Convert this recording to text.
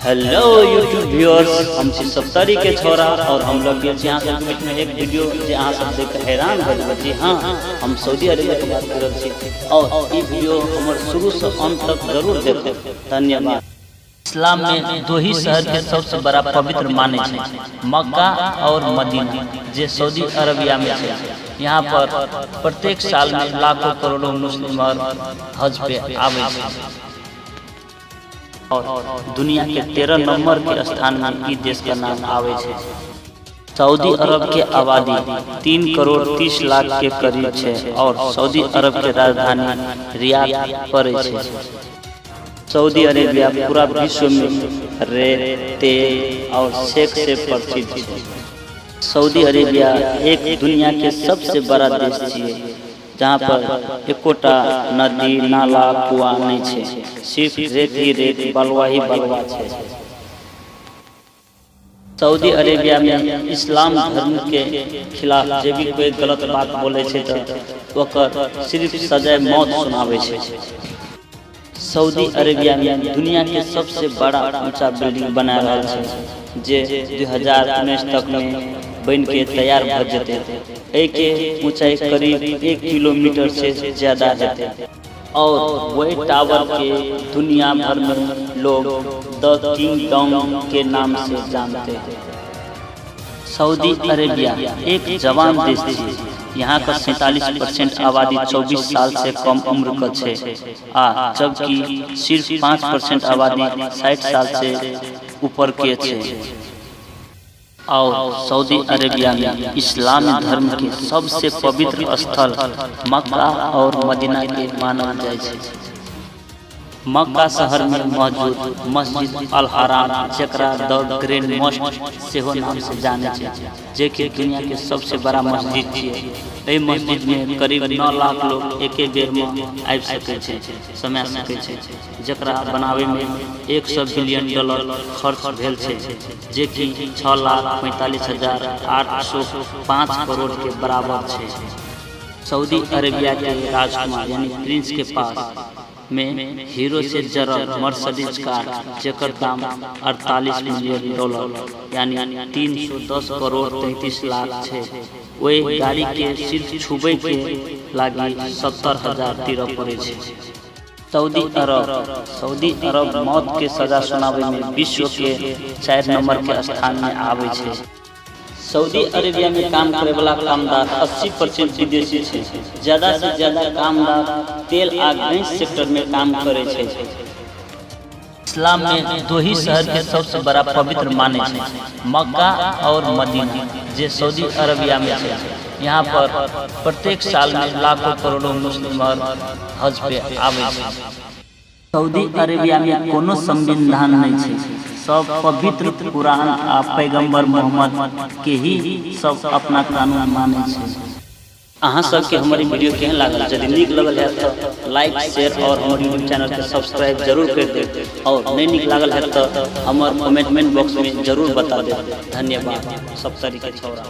Hello YouTube viewers, हम छी सप्तरी के छोरा और हम लोग गेल छी अहाँ सबके बीच में एक वीडियो जे अहाँ सब देख के हैरान भऽ जेबै। जी हाँ, हम सऊदी अरेबिया के बात कर रहल छी और ई वीडियो हमर शुरू से अंत तक जरूर देखब। धन्यवाद। इस्लाम में दो ही शहर के सबसे बड़ा पवित्र माने छै, मक्का और मदीना, जे सऊदी अरबिया में छै। यहाँ पर प्रत्येक साल में लाखों करोड़ों मुस्लिम और हज पे आवे छै और दुनिया के 13 नंबर के स्थान में ई देश का नाम आवे छै। सऊदी अरब के आबादी 3 करोड़ 30 लाख के करीब छै और सऊदी अरब के राजधानी रियाद पड़े छै। सऊदी अरेबिया पूरा विश्व में रेत, तेल और शेख से परिचित छै। सऊदी अरेबिया एक दुनिया के सबसे बड़ा देश छियै, जहाँ पर एकोटा नदी, नाला, कुआं नहीं छै, सिर्फ रेत ही रेत, बलुआ ही बलुआ छै। सऊदी अरेबिया में इस्लाम धर्म के खिलाफ जे भी कोई गलत बात बोले छै तो ओकर सिर्फ सजाए मौत सुनावे छै। सऊदी अरेबिया में दुनिया के सबसे बड़ा ऊंचा बिल्डिंग बना रहल छै, जे 2019 तक में बन के तैयार भ जेतै। एहि के ऊंचाई करीब 1 किलोमीटर से ज्यादा हेतै और वही टावर के दुनिया भर में लोग द किंगडम के नाम से जानते हैं। सऊदी अरेबिया एक जवान देश छै। यहाँ का 47% आबादी 24 साल से कम उम्र का छै आ जबकि सिर्फ 5% आबादी 60 साल से ऊपर के छै। और सऊदी अरेबिया में इस्लाम धर्म के सबसे पवित्र स्थल मक्का और मदीना के मानल जाय छै। मक्का शहर में मौजूद मस्जिद अल हराम, जेकरा द ग्रैंड मॉस्क सेहो नाम से जाने छै, जे कि दुनिया के सबसे बड़ा मस्जिद छियै। एहि मस्जिद में करीब 9 लाख लोग एके बेर में आबि सकै छै, समा सकै छै, जेकरा बनावे में 100 बिलियन डॉलर खर्च भेल छै, जे कि 6,45,805 करोड़ के बराबर छै। सऊदी अरेबिया के राजकुमार यानी प्रिंस के पास में हीरो से जड़ल मर्सिडीज कार, जेकर दाम 48 मिलियन डॉलर यानी 310 करोड़ 33 लाख छै। ओहि गाड़ी के सिर्फ छुबै के लागी 70,000 तीरऽ पड़ै छै। सऊदी अरब मौत के सजा सुनावे में विश्व के 4 नंबर के स्थान में आवे छै। सऊदी अरेबिया में काम करे वाला कामदार 80% विदेशी छै। ज्यादा से ज्यादा कामदार तेल आ गैस सेक्टर में काम करे छै। इस्लाम में दो ही शहर के सबसे बड़ा पवित्र माने छै, मक्का और मदीना, जे सऊदी अरबिया में छै। यहाँ पर प्रत्येक साल में लाखों करोड़ों मुस्लिम और हज पे आवे छै। सऊदी अरेबिया में कोनो संविधान नहीं छै, सब पवित्र कुरान आ पैगंबर मोहम्मद के ही सब अपना कानून माने छै। अहाँ सबके हमर वीडियो केहन लागल? यदि नीक लगल है तो लाइक, शेयर और हमर यूट्यूब चैनल के सब्सक्राइब जरूर कर देब और नहीं नीक लागल है तो हमर कमेंट बॉक्स में जरूर बता देब। धन्यवाद। सप्तरी के छौरा।